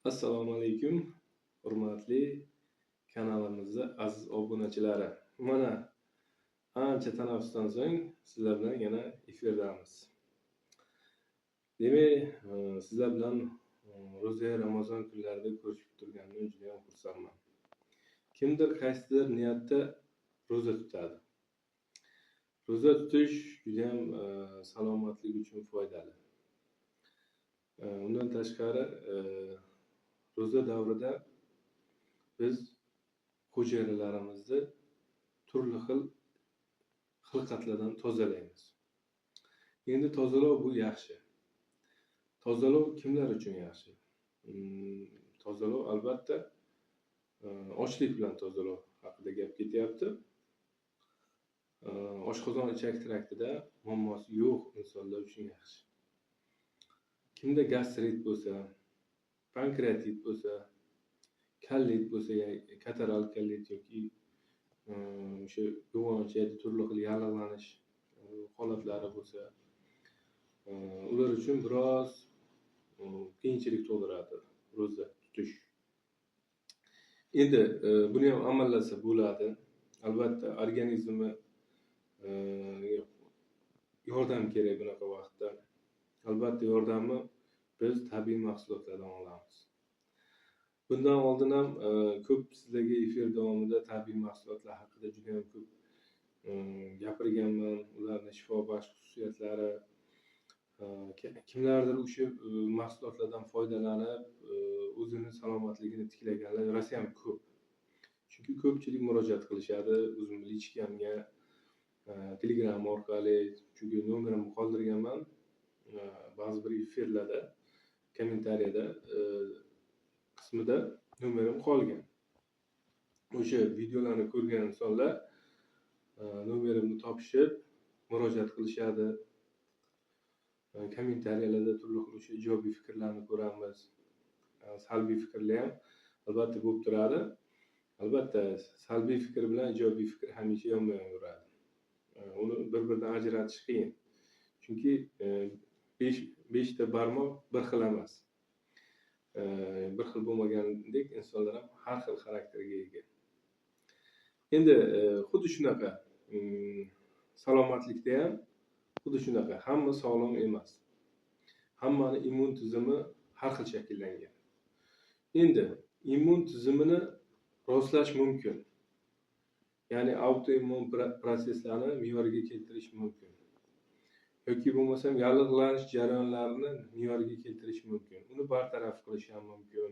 Assalomu alaykum, hurmatli kanalimizni aziz obunachilari. Mana ancha tanaffusdan so'ng sizlar bilan yana efirdamiz. Demak, sizlar bilan ro'za Ramazon kunlarida ko'rishib turganimdan juda ham xursandman. Kimdir qaysidir niyatda ro'za tutadi. Ro'za tutish juda ham salomatlik uchun foydali. Undan tashqari, ro'za davrida biz hujayralarimizni turli xil xilqatlardan tozalaymiz. Endi tozalov bu yaxshi. Tozalov kimlar uchun yaxshi? Tozalov albatta ochlik bilan tozalov haqida gap ketyapti. Oshqozon ichak traktida muammosi yo'q insonlar uchun yaxshi. Kimda gastrit bo'lsa, pankreatit bo'lsa, kollit bo'lsa, ya'ni kataral kollit yoki o'sha yo'g'on ichakda turli xil yallig'lanish holatlari bo'lsa, ular uchun biroz qiyinchilik tug'diradi ro'za tutish. Endi buni ham amallasa bo'ladi. Albatta organizmni yordam kerak bunaqa vaqtda. Albatta yordamni biz tabiiy mahsulotlardan olamiz. Bundan oldin ham ko'p sizlarga efir davomida tabiiy mahsulotlar haqida juda ham ko'p gapirganman. Ularni shifobaxsh xususiyatlari, kimlardir o'sha mahsulotlardan foydalanib, o'zini salomatligini tiklaganlar rosa ham ko'p. Chunki ko'pchilik murojaat qilishadi o'zimni личка mga, Telegram orqali, chunki nomerimni qoldirganman. Ba'zi bir efirlarda, kommentariyada qismida nomerim qolgan. O'sha videolarni ko'rgan insonlar nomerimni topishib murojaat qilishadi. Kommentariyalarda turli xil o'sha ijobiy fikrlarni ko'ramiz. Salbiy fikrlar ham albatta bo'lib turadi. Albatta salbiy fikr bilan ijobiy fikr hamisha yonma-yon yuradi. Uni bir-biridan ajratish qiyin. Chunki beshta barmoq bir xil emas. Bir xil bo'lmagandek insonlar ham har xil xarakterga ega. Endi xuddi shunaqa salomatlikda ham xuddi shunaqa hamma sog'lom emas. Hammani immun tizimi har xil shakllangan. Endi immun tizimini rostlash mumkin. Ya'ni autoimmun proseslarni me'yorga keltirish mumkin. Yoki bo'lmasam yallig'lanish jarayonlarini me'yorga keltirish mumkin. Uni bartaraf qilish ham mumkin.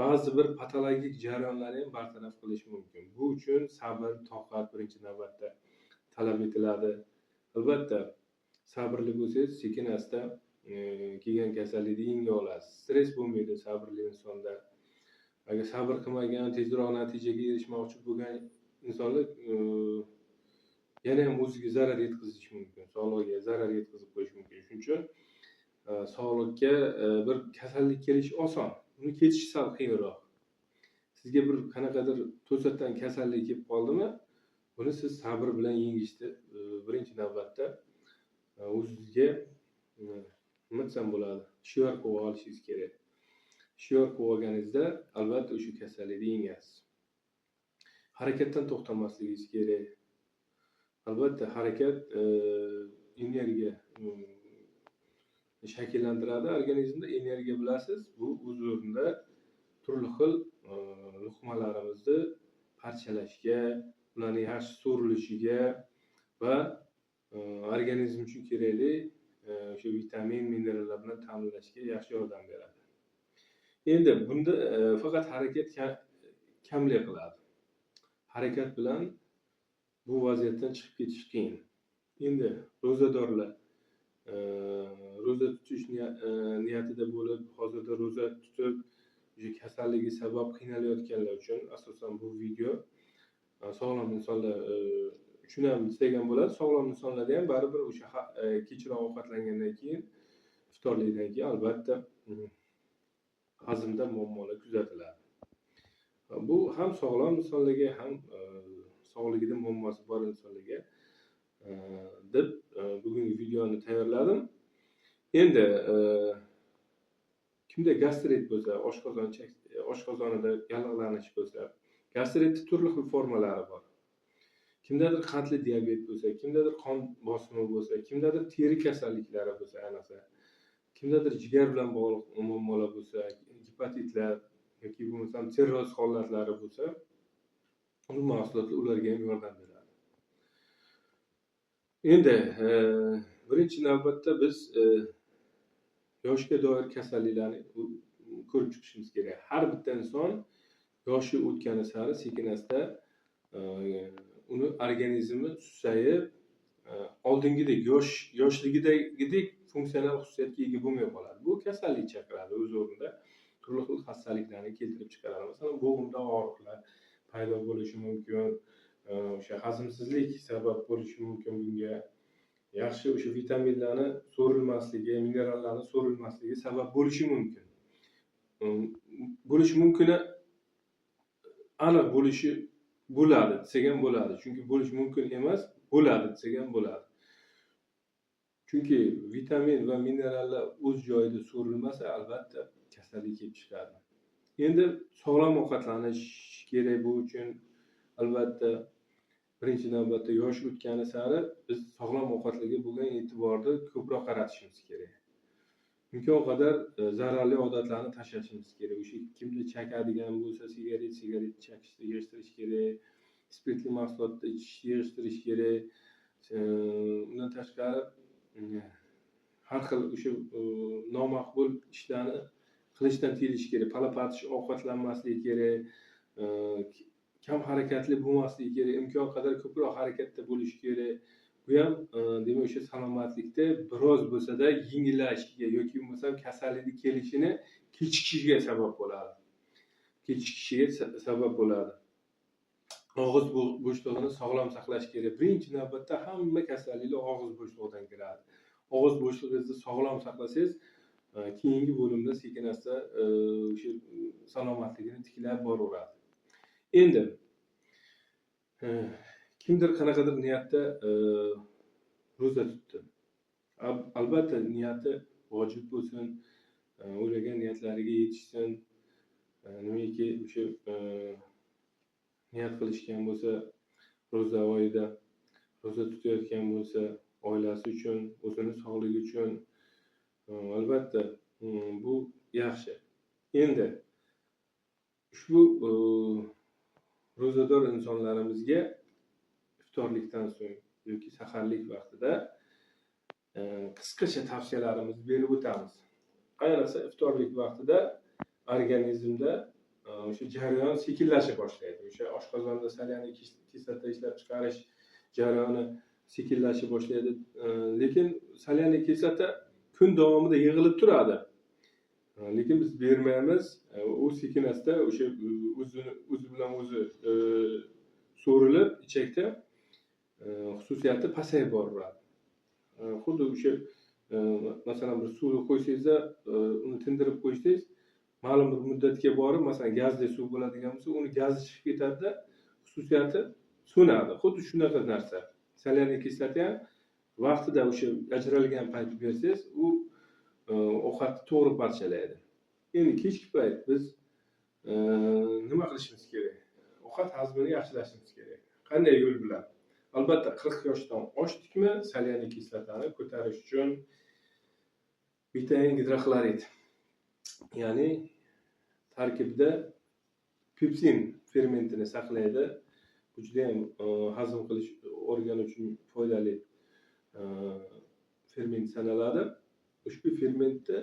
Ba'zi bir patologik jarayonlarni ham bartaraf qilish mumkin. Bu uchun sabr, toqat birinchi navbatda talab etiladi. Albatta sabrli bo'lsangiz, sekin asta kelgan kasallikni yenga olasiz. Stress bo'lmaydi sabrli insonda. Agar sabr qilmagan, tezroq natijaga erishmoqchi bo'lgan insonlar yana ham o'ziga zarar yetkazish mumkin, sog'lig'iga zarar yetkazib qo'yish mumkin. Shuning uchun sog'liqqa bir kasallik kelishi oson, uni ketishi sal qiyinroq. Sizga bir qanaqadir to'satdan kasallik kelib qoldimi, buni siz sabr bilan yengishni birinchi navbatda o'zingizga nima desam bo'ladi, shior qilib olishingiz kerak. Shior qilib olganingizda albatta o'sha kasallikni yengasiz. Harakatdan to'xtamasligingiz kerak. Albatta harakat energiya shakllantiradi organizmda. Energiya bilasiz, bu o'z o'rnida turli xil luqmalarimizni parchalashga, ularning yaxshi so'rilishiga va organizm uchun kerakli o'sha vitamin, minerallar bilan ta'minlashga yaxshi yordam beradi. Endi bunda faqat harakat kamlik qiladi. Harakat bilan bu vaziyatdan chiqib ketish qiyin. Endi ro'zadorlar ro'za tutish niyatida bo'lib, hozirda ro'za tutib, o'sha kasalligi sabab qiynalayotganlar uchun asosan bu video sog'lom insonlar uchun ham desak ham bo'ladi. Sog'lom insonlarda ham baribir o'sha kechroq ovqatlangandan keyin, iftorlikdan keyin albatta hazmda muammolar kuzatiladi. Bu ham sog'lom insonlarga, ham sog'ligida muammosi bor insonlarga deb bugungi videoni tayyorladim. Endi Kimda gastrit bo'lsa, oshqozonida yallig'lanish bo'lsa, gastritni turli xil formalari bor. Kimdadir qandli diabet bo'lsa, kimdadir qon bosimi bo'lsa, kimdadir teri kasalliklari bo'lsa, ayniqsa, kimdadir jigar bilan bog'liq muammolar bo'lsa, gepatitlar yoki bo'lmasam sirroz holatlari bo'lsa, bu mahsulotlar ularga ham yordam beradi. Endi birinchi navbatda biz yoshga doir kasalliklarni ko'rib chiqishimiz kerak. Har bitta inson yoshi o'tgani sari sekin-asta uni organizmi susayib, oldingidek yoshligidagidek funksional xususiyatga ega bo'lmay qoladi. Bu kasallik chaqiradi, o'z o'rnida turli xil xastaliklarni keltirib chiqaradi. Masalan, bo'g'imda og'riqlar paydo bo'lishi mumkin, o'sha hazmsizlik sabab bo'lishi mumkin bunga. Yaxshi o'sha vitaminlarni so'rilmasligi, minerallarni so'rilmasligi sabab bo'lishi mumkin. Bo'lishi mumkini aniq bo'lishi bo'ladi desak ham bo'ladi. Chunki bo'lishi mumkin emas, bo'ladi desak ham bo'ladi. Chunki vitamin va minerallar o'z joyida so'rilmasa, albatta kasallik kelib chiqadi. Endi sog'lom ovqatlanish kerak bu uchun. Albatta birinchi navbatda yosh o'tgani sari biz sog'lom ovqatlarga bo'lgan e'tiborni ko'proq qaratishimiz kerak. Imkon qadar zararli odatlarni tashlashimiz kerak. O'sha kimda chakadigan bo'lsa, sigaret chekishni yig'ishtirish kerak, spirtli mahsulotni ichishni yig'ishtirish kerak. Undan tashqari har xil o'sha nomaqbul ishlarni qilishdan tiyilish kerak. Pala-partish ovqatlanmaslik kerak, kam harakatli bo'lmasligi kerak, imkon qadar ko'proq harakatda bo'lish kerak. Bu ham demak o'sha salomatlikda biroz bo'lsa-da yengillashishiga yoki bo'lmasam kasallikni kelishini kechikishiga sabab bo'ladi. Kechikishiga sabab bo'ladi. Og'iz bo'shlig'ini sog'lom saqlash kerak. Birinchi navbatda hamma kasalliklar og'iz bo'shlig'idan kiradi. Og'iz bo'shlig'ingizni sog'lom saqlasangiz, keyingi bo'limda sekin-asta o'sha salomatligini tiklab boraveradi. Endi kimdir qanaqadir niyatda ro'za tutdi. Albatta niyati vojib bo'lsin, o'ylagan niyatlariga yetishsin. Nimaki o'sha niyat qilishgan bo'lsa, ro'za oyida ro'za tutayotgan bo'lsa, oilasi uchun, o'zini sog'ligi uchun albatta bu yaxshi. Endi ushbu ro'zador insonlarimizga iftorlikdan so'ng yoki saharlik vaqtida qisqacha tavsiyalarimizni berib o'tamiz. Ayniqsa iftorlik vaqtida organizmda o'sha jarayon sekinlasha boshlaydi. O'sha oshqozonda salyani kislota ishlab chiqarish jarayoni sekinlasha boshlaydi. Lekin salyani kislota kun davomida yig'ilib turadi. Lekin biz bermaymiz. U sekin-asta o'sha o'zi bilan o'zi so'rilib ichakda xususiyati pasayib boraveradi. Xuddi o'sha masalan bir suvni qo'ysangizda, uni tindirib qo'ysangiz, ma'lum bir muddatga borib, masalan gazli suv bo'ladigan bo'lsa, uni gazi chiqib ketadida, xususiyati so'nadi. Xuddi shunaqa narsa. Salyani kislota ham vaqtida o'sha ajralgan payt bersangiz, u ovqatni to'g'ri parchalaydi. Endi kechki payt biz nima qilishimiz kerak? Ovqat hazmini yaxshilashimiz kerak. Qanday yo'l bilan? Albatta 40 yoshdan oshdikmi, salyani kislotani ko'tarish uchun betayin gidroxlorid, ya'ni tarkibida pepsin fermentini saqlaydi. Bu juda ham hazm qilish organi uchun foydali ferment sanaladi. Ushbu fermentni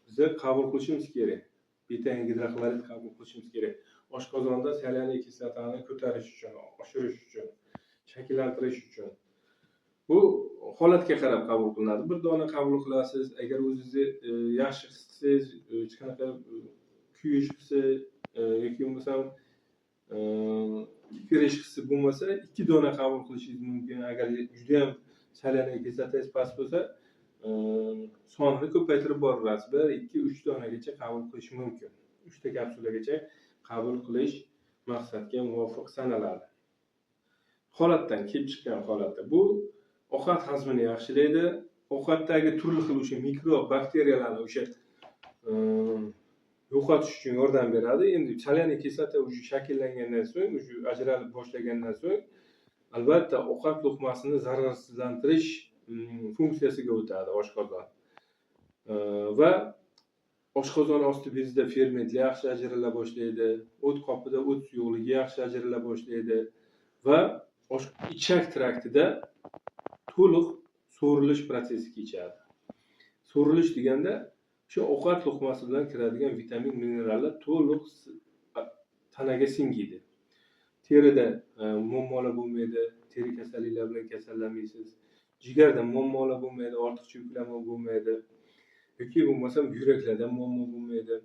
biz qabul qilishimiz kerak. Betayin gidroxlorid qabul qilishimiz kerak. Oshqozonda salyani kislotani ko'tarish uchun, oshirish uchun, shakllantirish uchun. Bu holatga qarab qabul qilinadi. Bir dona qabul qilasiz, agar o'zingizni yaxshi his qilsangiz, hech qanaqa kuyish hissi yoki bo'lmasam kirish hissi bo'lmasa, 2 dona qabul qilishingiz mumkin. Agar juda ham salyani kislotangiz past bo'lsa, sonini ko'paytirib boraverasiz. 1, 2, 3 donagacha qabul qilish mumkin. 3 ta kapsulagacha qabul qilish maqsadga muvofiq sanaladi. Holatdan kelib chiqqan holatda bu ovqat hazmini yaxshilaydi. Ovqatdagi turli xil o'sha mikrob bakteriyalarni o'sha Yo'qotish uchun yordam beradi. Endi соляная kislota уже shakllangandan so'ng, уже ajralib boshlagandan so'ng, albatta ovqat luqmasini zararsizlantirish funksiyasiga o'tadi oshqozon. Va oshqozon osti bezida fermentlar yaxshi ajrala boshlaydi, o't qopida o't suyuqligi yaxshi ajrala boshlaydi va ichak traktida to'liq so'rilish protsessi kechadi. So'rilish deganda o'sha ovqat luqmasi bilan kiradigan vitamin, minerallar to'liq tanaga singiydi. Terida muammolar bo'lmaydi, teri kasalliklari bilan kasallanmaysiz. Jigarda muammolar bo'lmaydi, ortiqcha yuklama bo'lmaydi. Yoki bo'lmasam yuraklarda muammo bo'lmaydi.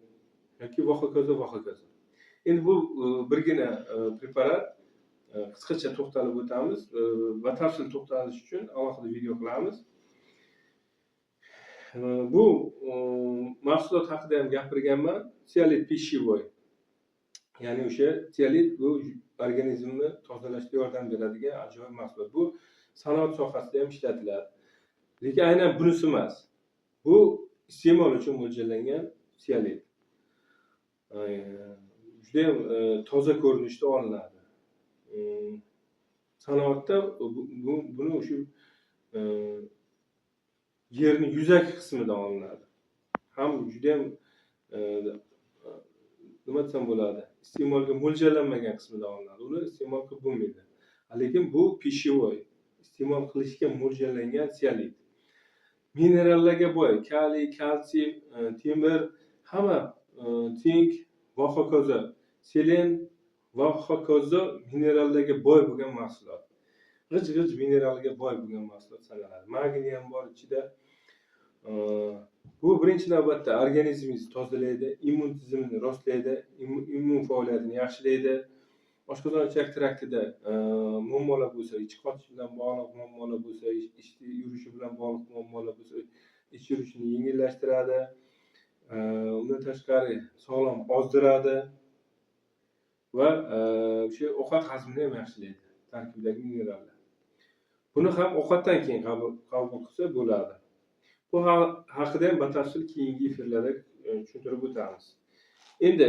Yoki va hokazo, va hokazo. Endi bu birgina preparat, qisqacha to'xtalib o'tamiz. Batafsil to'xtalish uchun alohida video qilamiz. Bu mahsulot haqida ham gapirganman. Цеолит пищевой. Ya'ni o'sha цеолит bu organizmni tozalashda yordam beradigan ajoyib mahsulot. Bu sanoat sohasida ham ishlatiladi. Lekin aynan bunisi emas. Bu iste'mol uchun mo'ljallangan цеолит. Judayam toza ko'rinishda olinadi. Sanoatda buni o'sha yerni yuzaki qismidan olinadi. Ham judayam nima desam bo'ladi, iste'molga mo'ljallanmagan qismidan olinadi. Uni iste'mol qilib bo'lmaydi. Lekin bu пищевой, iste'mol qilishga mo'ljallangan цеолит. Minerallarga boy, kaliy, kalsiy, temir, hamma sink va hokazo, selen va hokazo minerallarga boy bo'lgan mahsulot. G'ij-g'ij mineralga boy bo'lgan mahsulot sanaladi. Magniy ham bor ichida. Bu birinchi navbatda organizmingizni tozalaydi, immun tizimini rostlaydi, immun faoliyatini yaxshilaydi. Oshqozon ichak traktida muammolar bo'lsa, ich qotish bilan bog'liq muammolar bo'lsa, ich yurishi bilan bog'liq muammolar bo'lsa, ich yurishini yengillashtiradi. Undan tashqari sog'lom ozdiradi va o'sha ovqat hazmini ham yaxshilaydi tarkibidagi minerallar. Buni ham ovqatdan keyin qabul qilsa bo'ladi. Bu haqida ham batafsil keyingi efirlarda tushuntirib o'tamiz. Endi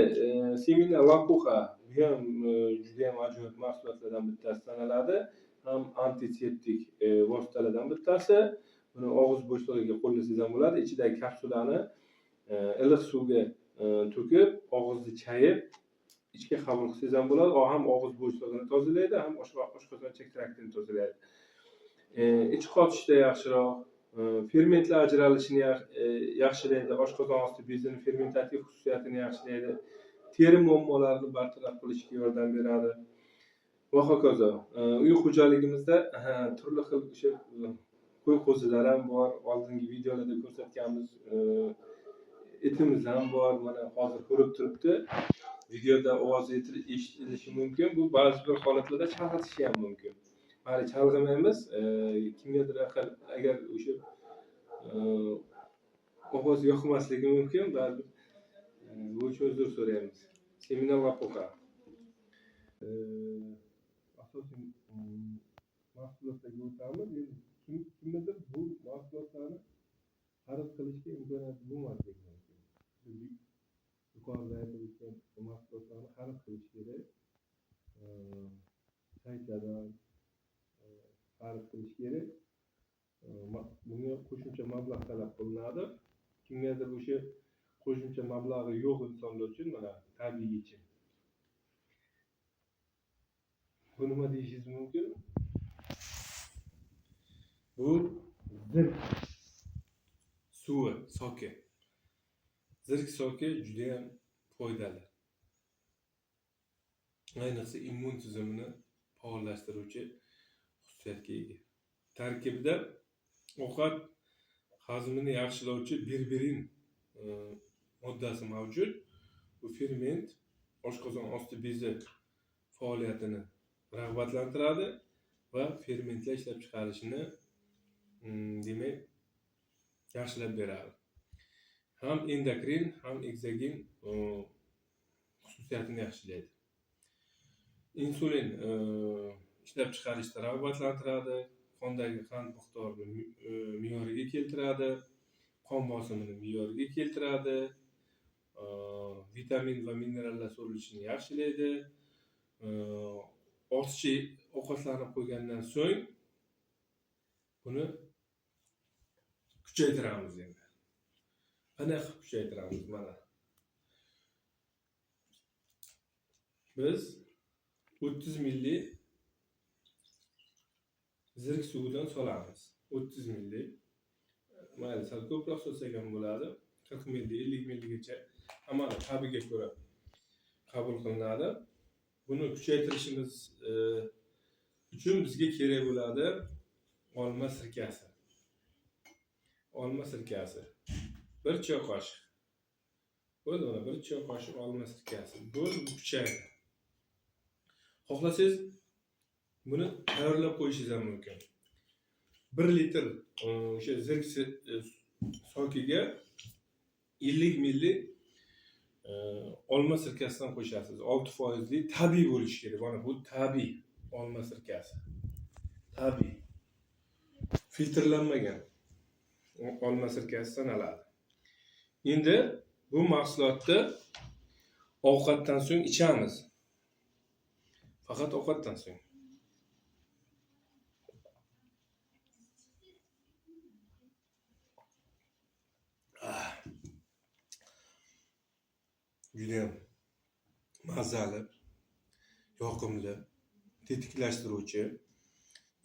семена лопуха, bu ham juda ham ajoyib mahsulotlardan bittasi sanaladi. Ham antiseptik vositalardan bittasi. Buni og'iz bo'shlig'iga qo'llasangiz ham bo'ladi. Ichidagi kapsulani iliq suvga to'kib, og'izni chayib, ichga qabul qilsangiz ham bo'ladi. U ham og'iz bo'shlig'ini tozalaydi, ham oshqozon ichak traktini tozalaydi. Ich qotishda yaxshiroq, fermentlar ajralishini yaxshilaydi, oshqozon osti bezini fermentativ xususiyatini yaxshilaydi, teri muammolarini bartaraf qilishga yordam beradi va hokazo. Uy xo'jaligimizda turli xil o'sha qo'y qo'zilar ham bor, oldingi videolarda ko'rsatganmiz, itimiz ham bor, mana hozir ko'rib turibdi. Videoda ovozi eshitilishi mumkin. Bu ba'zi bir holatlarda chalg'itishi ham mumkin. Mayli, chalg'imaymiz. Kimgadir agar o'sha ovoz yoqmasligi mumkin, baribir bu uchun uzr so'raymiz. Семена лопуха. Asosiy mahsulotlarga o'tamiz. Endi kimnidir bu mahsulotlarni xarid qilishga imkoniyati bo'lmasligi mumkin. Yuqorida aytib o'tgan mahsulotlarni xarid qilish kerak. Saytlardan xarid qilish kerak. Bunga qo'shimcha mablag' talab qilinadi. Kimgadir o'sha qo'shimcha mablag'i yo'q insonlar uchun mana tabiiy yechim. Bu nima deyishingiz mumkin? Bu zirk suvi, soki. Zirk soki juda ham foydali. Ayniqsa immun tizimini faollashtiruvchi xususiyatga ega. Tarkibida ovqat hazmini yaxshilovchi berberin moddasi mavjud. Bu ferment oshqozon osti bezi faoliyatini rag'batlantiradi va fermentlar ishlab chiqarishini demak yaxshilab beradi. Ham endokrin, ham ekzogen xususiyatini yaxshilaydi. Insulin ishlab chiqarishda rag'batlantiradi, qondagi qand miqdorini me'yoriga keltiradi, qon bosimini me'yoriga keltiradi. Vitamin va minerallar so'rilishini yaxshilaydi. Ortiqcha ovqatlanib qo'ygandan so'ng buni kuchaytiramiz endi. Qanday qilib kuchaytiramiz mana. Biz 30 ml zirk suvidan solamiz. 30 ml. Mayli, sal ko'proq solsak ham bo'ladi. 40 ml, 50 mlgacha hammani tabiga ko'ra qabul qilinadi. Buni kuchaytirishimiz uchun bizga kerak bo'ladi olma sirkasi. Olma sirkasi. 1 choy qoshiq. Bo'ldi, mana 1 choy qoshiq olma sirkasi. Bo'ldi, bu kuchaydi. Xohlasangiz buni tayyorlab qo'yishingiz ham mumkin. 1 litr o'sha zirk sokiga 50 ml olma sirkasidan qo'shasiz. 6%li tabiiy bo'lishi kerak. Mana bu tabiiy olma sirkasi. Tabiiy. Filtrlanmagan olma sirkasi sanaladi. Endi bu mahsulotni ovqatdan so'ng ichamiz. Faqat ovqatdan so'ng. Judayam mazali, yoqimli, tetiklashtiruvchi,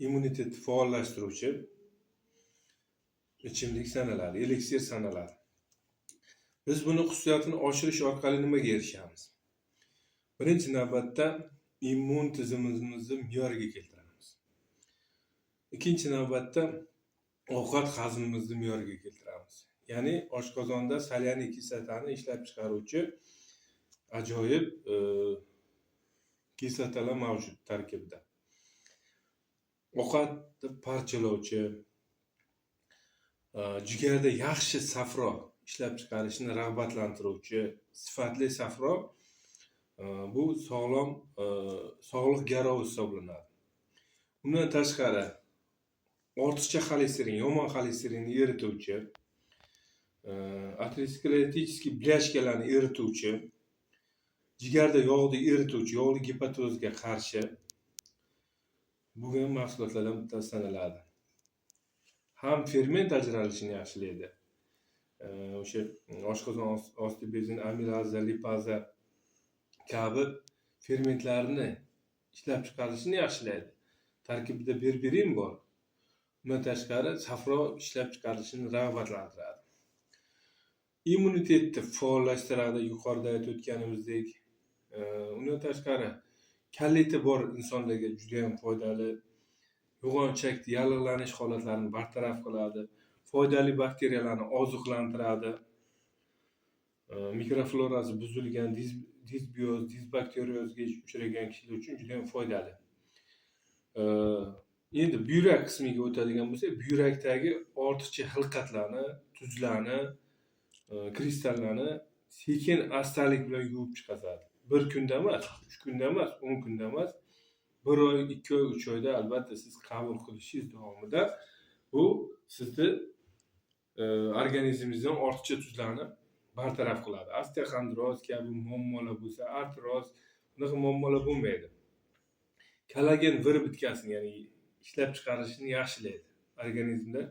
immunitetni faollashtiruvchi ichimlik sanaladi, eliksir sanaladi. Biz buni xususiyatini oshirish orqali nimaga erishamiz? Birinchi navbatda immun tizimimizni me'yoriga keltiramiz. Ikkinchi navbatda ovqat hazmimizni me'yoriga keltiramiz. Ya'ni oshqozonda salyani kislotani ishlab chiqaruvchi ajoyib kislotalar mavjud tarkibida. Ovqatni parchalovchi, jigarda yaxshi safro ishlab chiqarishni rag'batlantiruvchi sifatli safro bu sog'lom sog'liq garovi hisoblanadi. Undan tashqari ortiqcha xolesterin, yomon xolesterinni erituvchi, aterosklerotik blyashkalarni erituvchi, jigarda yog'ni erituvchi, yog'li gepatozga qarshi bo'lgan mahsulotlardan bittasi sanaladi. Ham ferment ajralishini yaxshilaydi. O'sha oshqozon osti bezini amilaza, lipaza kabi fermentlarni ishlab chiqarishini yaxshilaydi. Tarkibida berberin bor. Undan tashqari safro ishlab chiqarilishini rag'batlantiradi. Immunitetni faollashtiradi, yuqorida aytib o'tganimizdek. Undan tashqari kolliti bor insonlarga juda ham foydali. Yo'g'on ichakda yallig'lanish holatlarini bartaraf qiladi. Foydali bakteriyalarni oziqlantiradi. Mikroflorasi buzilgan, disbioz, disbakteriozga uchragan kishilar uchun juda ham foydali. Endi buyrak qismiga o'tadigan bo'lsak, buyrakdagi ortiqcha xilqatlarni, tuzlarni, kristallarni sekin astalik bilan yuvib chiqazadi. Bir kunda emas, 3 kunda emas, 10 kunda emas, 1 oy, 2 oy, 3 oyda albatta siz qabul qilishingiz davomida bu sizni organizmingizdan ortiqcha tuzlarni bartaraf qiladi. Osteoxondroz kabi muammolar bo'lsa, artroz, bunaqa muammolar bo'lmaydi. Kollagen выработкасini, ya'ni ishlab chiqarilishini yaxshilaydi. Organizmda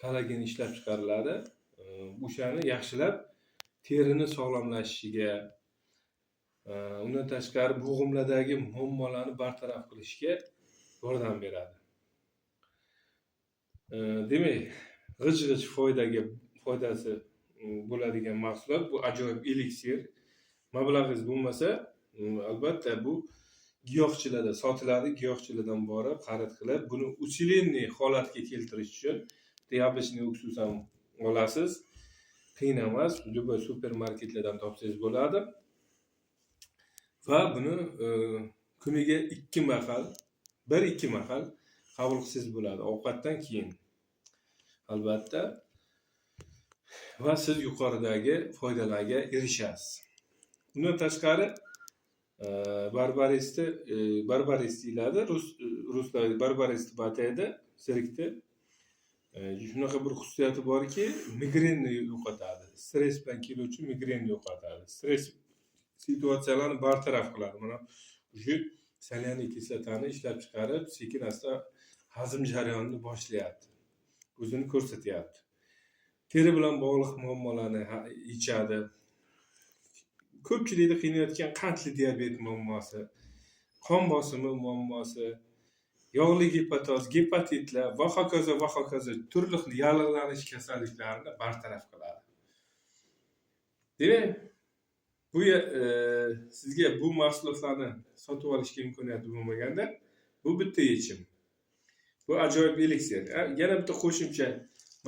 kollagen ishlab chiqariladi. O'shani yaxshilab terini sog'lomlashishiga, undan tashqari bo'g'imlardagi muammolarni bartaraf qilishga yordam beradi. Demak, g'ij-g'ij foydasi bo'ladigan mahsulot bu ajoyib eliksir. Mablag'ingiz bo'lmasa, albatta bu giyohchilarda sotiladi. Giyohchilardan borib xarid qilib, buni усиленный holatga keltirish uchun яблочный уксус ham olasiz. Qiyin emas, любой supermarketlardan topsangiz bo'ladi. Va buni kuniga 2 mahal, 1-2 mahal qabul qilsangiz bo'ladi ovqatdan keyin. Albatta va siz yuqoridagi foydalarga erishasiz. Undan tashqari barbarisni barbaris deyiladi, ruslar barbaris deb ataydi, zirkni. Shunaqa bir xususiyati borki, migrenni yo'qotadi. Stress bilan keluvchi migrenni yo'qotadi. Stress situatsiyalarni bartaraf qiladi. Mana shu соляный kislotani ishlab chiqarib, sekin asta hazm jarayonini boshlayapti. O'zini ko'rsatyapti. Teri bilan bog'liq muammolarni yechadi. Ko'pchilikni qiynayotgan qandli diabet muammosi, qon bosimi muammosi, yog'li gepatoz, gepatitlar va hokazo, va hokazo, turli xil yallig'lanish kasalliklarini bartaraf qiladi. Demak, bu sizga bu mahsulotlarni sotib olishga imkoniyati bo'lmaganda, bu bitta yechim. Bu ajoyib eliksir. Yana bitta qo'shimcha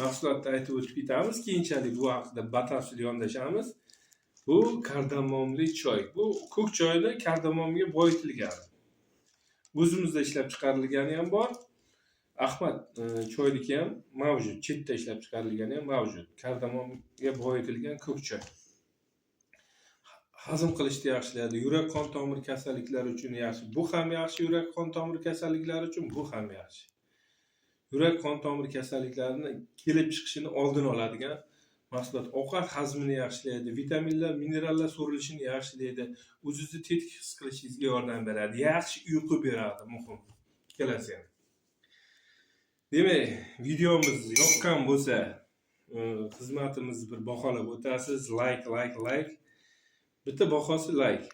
mahsulotni aytib o'tib ketamiz. Keyinchalik bu haqida batafsil yondashamiz. Bu kardamomli choy. Bu ko'k choyni kardamomga boyitilgan. O'zimizda ishlab chiqarilgani ham bor. Ahmad choyniki ham mavjud. Chetda ishlab chiqarilgani ham mavjud. Kardamomga boyitilgan ko'k choy. Hazm qilishni yaxshilaydi. Yurak qon tomir kasalliklari uchun yaxshi. Bu ham yaxshi yurak qon tomir kasalliklari uchun, bu ham yaxshi. Yurak qon tomir kasalliklarini kelib chiqishini oldini oladigan mahsulot. Ovqat hazmini yaxshilaydi, vitaminlar, minerallar so'rilishini yaxshilaydi, o'zingizni tetik his qilishingizga yordam beradi, yaxshi uyqu beradi, muhim. Ikkalasi ham. Demak, videomiz yoqqan bo'lsa, xizmatimizni bir baholab o'tasiz. Layk, layk, layk. Bitta bahosi layk.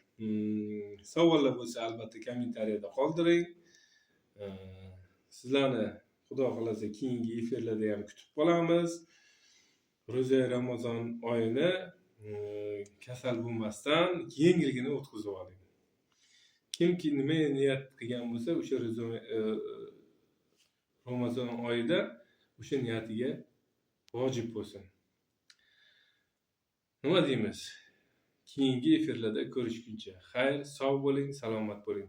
Savollar bo'lsa, albatta kommentariyada qoldiring. Sizlarni Xudo xohlasa keyingi efirlarda ham kutib qolamiz. Ro'za Ramazon oyini kasal bo'lmasdan yengilgina o'tkazib oling. Kimki nima niyat qilgan bo'lsa, o'sha ro'za Ramazon oyida o'sha niyatiga vojib bo'lsin. Nima deymiz? Keyingi efirlarda ko'rishguncha xayr, sog' bo'ling, salomat bo'ling.